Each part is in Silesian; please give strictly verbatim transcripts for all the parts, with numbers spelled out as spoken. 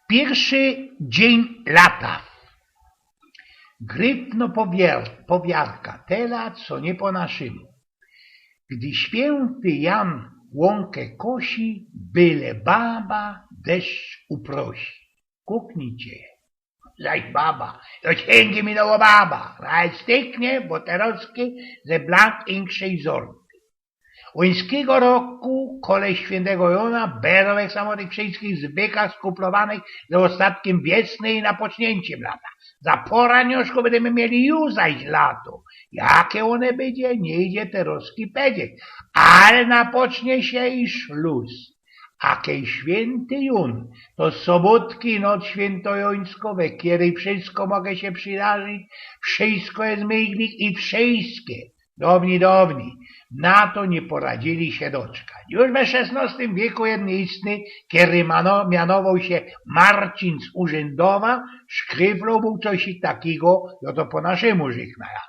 Piyrszy dziyń lata. Gryfno powiar-, powiarka, tela, co niy po naszymu. Gdy świynty Jan łōnke kosi, byle baba deszcz uprosi. Kuknijcie. Zaś baba, to świynty Mikołaj baba, raj styknie, bo te roski ze blank inkszyj zorty. Ōńskigo roku, kole świyntego Jōna, berōm jak samo tych wszyskich zwykach skuplowanych ze ôstatkym wiosny i napoczniynczym lata. Za pora nioszku bydymy mieli już zaś lato. Jake ône bydzie, niy idzie te roski pedzieć. Ale napocznie sie i szlus. A kej świynty Jōn, to sobōtki noc świyntojońsko, we kerej wszysko może sie przidarzić, wszysko je myglik i wszyske. Downi, downi, na to niy poradzili sie doczkać. Już we szesnostym wieku jedyn istny, kery mano-, mianowoł sie Marcin z Urzyndowa, szkryfloł bōł coś takigo, jo to po naszymu rzyknajã.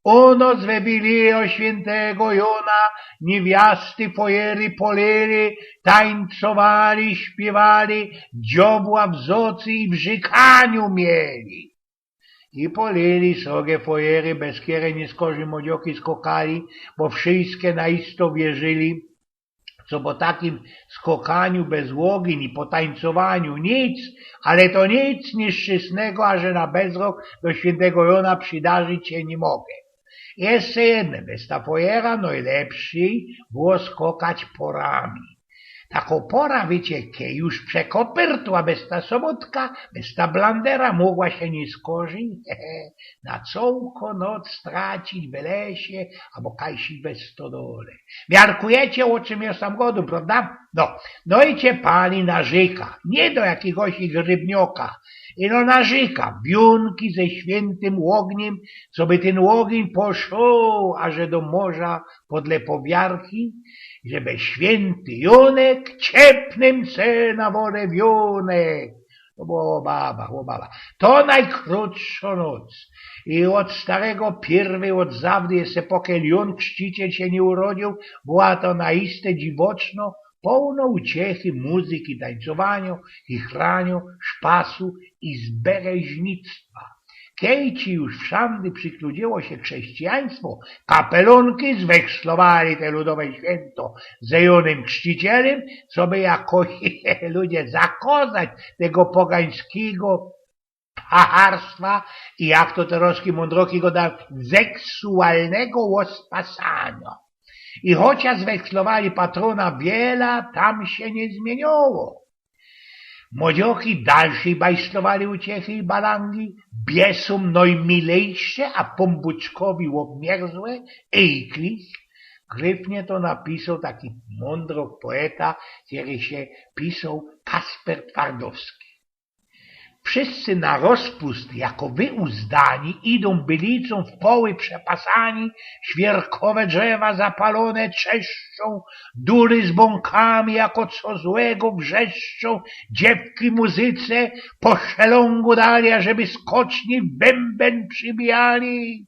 U nos we wilio świyntego Jōna niewiasty fojery polili, tańcowali, śpiywali, dziobła w zocy i w rzykaniu mieli. I polili sobie fojery, bez kere niyskorzij młodzioki skokali, bo wszyske na isto wierzyli, co po takim skokaniu bez ôgin i po tańcowaniu nic, ale to nic niyszczysnego, a że na bezrok do świyntego Jōna przidarzić sie niy może. Jeszcze jedne, bez ta fojera nojlepszyj było skokać porami. Tako pora, wiycie, kej już przekopyrtła bez ta sobōtka, bez ta blandera, mogła sie niyskorzij na cołko noc stracić we lesie abo kajsik we stodole. Miarkujecie, ô czym jo sam godōm, prowda? No, no i ciepali narzeka. Niy do jakigoś rybnioka. Ino narzeka. Wiōnki ze świyntym ôgniym, coby tyn ôgniń poszoł, a że do morza podle powiarki, żeby świynty Jōnek ciepnym se na wodze wiōnek. To było ô baba, ô baba. To nojkrōtszŏ noc. I ôd starego piyrwyj, ôd zawdy, jeszcze pokiym Jōn Krzciciel sie niy urodziył, była to na iste dziwoczno, połno uciechy, muzyki, tańcowaniŏ, chichraniŏ, szpasu i zbereźnictwa. Kej ci już wszandy przikludziyło sie chrześcijaństwo, kapelōnki zwekslowali te ludowe świynto ze Jōnym Krzcicielym, coby jakoś ludzie zakŏzać tego pogańskigo pacharstwa i, jak to te roski mōndroki godajōm, seksualnego ôspasaniŏ. I chociŏż zwekslowali patrōna, wiela tam sie niy zmiyniyło. Młodzioki dalszyj bajslowali uciechy i balangi, biesōm nojmilejsze, a pōnbōczkowi ôbmierzłe ejkli. Gryfnie to napisoł taki mōndrok poeta, kery sie pisoł Kasper Twardowski. Wszyscy na rozpust, jako wyuzdani, idōm bylicōm w poły przepasani, świerkowe drzewa zapalōne trzeszczōm, dury z bōnkami jako co złego wrzeszczōm, dziewki muzyce po szelōngu dali, ażeby skoczni w bymben przybijali.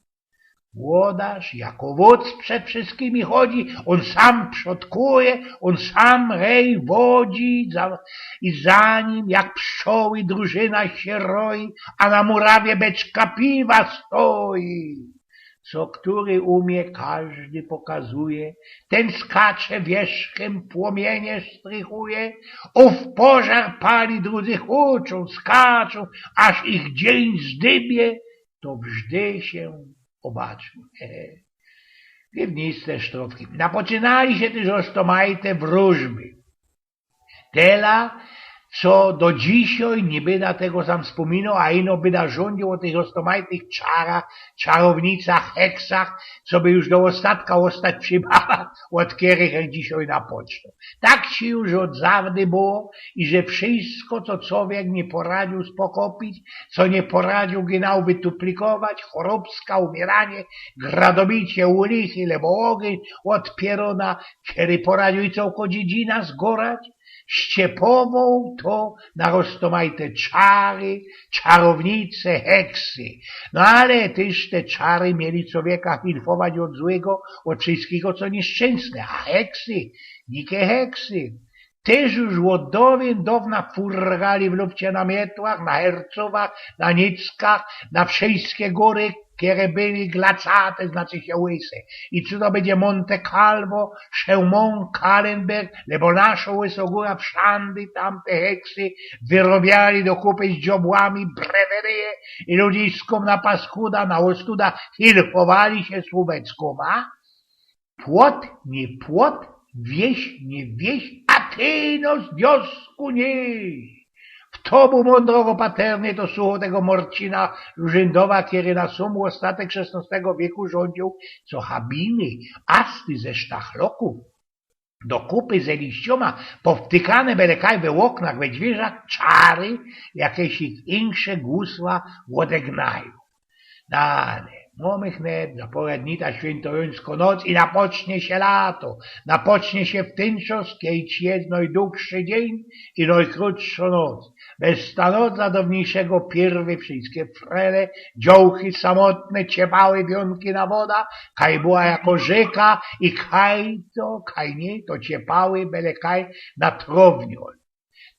Włodarz jako wōdz przed wszyskimi chodzi, ôn sam przodkuje, ôn sam rej wodzi, za, i za nim jak pszczoły drużyna sie roi, a na murawie beczka piwa stoi. Co kery umie, kożdy pokazuje, tyn skacze wierzchym, płomienie sztrychuje, ôw pożar pali, drudzy huczōm, skaczōm, aż ich dziyń zdybie, to wżdy sie ôbaczōm. Gryfniste sztrōfki. Napoczynali sie tyż roztōmajte wrōżby. Tela, co do dzisiej niy byda tego sam spōminoł, a ino byda rzōndziōł ô tych roztōmajtych czarach, czarownicach, heksach, coby już do ôstatka ôstać przi babach, ôd kerych dzisiej napocznōm. Tak sie już ôd zawdy było i że wszysko, co cowiek niy poradziōł spokopić, co niy poradziōł genau wytuplikować, chorobska, umieranie, gradobicie, ulichy, lebo ôgyn ôd pierōna, kery poradziōł i cołko dziedzina zgorać, ściepowoł to na roztōmajte czary, czarownice, heksy. No ale tyż te czary mieli cowieka hilfować ôd złego, ôd wszyskigo, co niyszczynsne, a heksy, nike heksy. Tyż już ôd dŏwien dŏwna furgali w lufcie na mietłach, na hercowach, na nickach, na wszyjske gōry, kere były glacate, znaczy sie łyse. I czy to bydzie Monte Calvo, Chełmont, Kahlenberg, lebo naszo Łysogōra, wszandy tamte heksy wyrobiyali do kupy z dziobłami, breweryje i ludziskōm na paskuda, na ôstuda hilfowali sie słōweczkōma. Płot niy płot, wieś niy wieś, a ty ino z wiosku niy. W to bōł mōndrogo paterny, to suchoł tego Morcina Lurzyndowa, kery na sōm ôstatek szesnŏstego wieku rzōndziōł, co habiny, asty ze sztachlokōw, do kupy ze liściōma, powtykane bele kaj we ôknach, we dwiyrza, czary jakeś ich insze gusła ôdegnajōm. No ale mōmy hnet za pŏra dni ta świyntojońsko noc i napocznie sie lato. Napocznie sie w tyn czŏs, kej je nojduższy dziyń i nojkrōtszŏ noc. Bez ta noc dla downiejszego piyrwy wszyjske frele, dziołchy samotne ciepały wiōnki na woda, kaj była jako rzyka, i kaj to, kaj niy, to ciepały bele kaj na trowniol.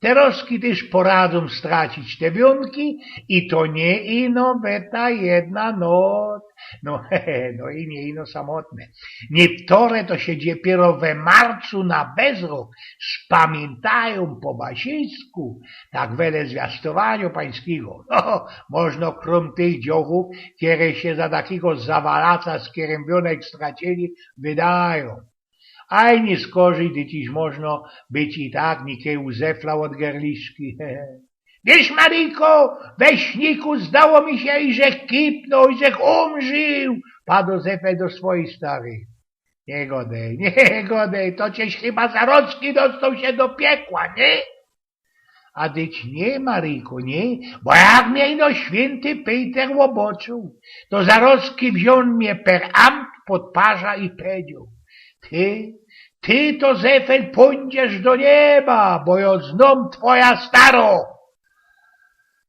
Terŏzki tyż poradzōm stracić te wiōnki i to niy ino we ta jedna noc. No, no i niy ino samotne. Niywtore to sie dopiyro we marcu na bezrok spamiyntajōm po wasińsku, tak wele zwiastowaniŏ pańskigo. No, możno krōm tych dziołchōw, kere sie za takigo zawalaca, z kerym wiōnek stracili, wydajōm. Aj niy skorzyj, dyć możno być i tak, nikej u Zefla ôd Gerliszki. Wiysz, Maryjko, we śniku zdało mi sie, iżech kipnōł, iżech umrził, pado Zefel do swojij staryj. Niy godej, niy godej, to cześ chyba Zarocki dostoł sie do piekła, niy? A dyć niy, Maryjko, niy, bo jak mie ino świynty Pejter ôbŏczōł, to Zarocki wziōn mie per amt pod parza i pedzioł: Ty, ty to, Zefel, pōndziesz do nieba, bo jŏ znōm twoja starõ.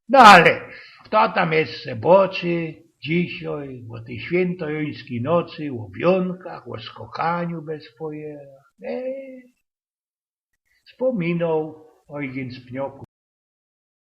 No ale fto tam jeszcze bŏczy dzisiej ô tyj świyntojońskij nocy, ô wiōnkach, ô skokaniu bez fojera? E, spōminōł Ojgyn z Pnioku.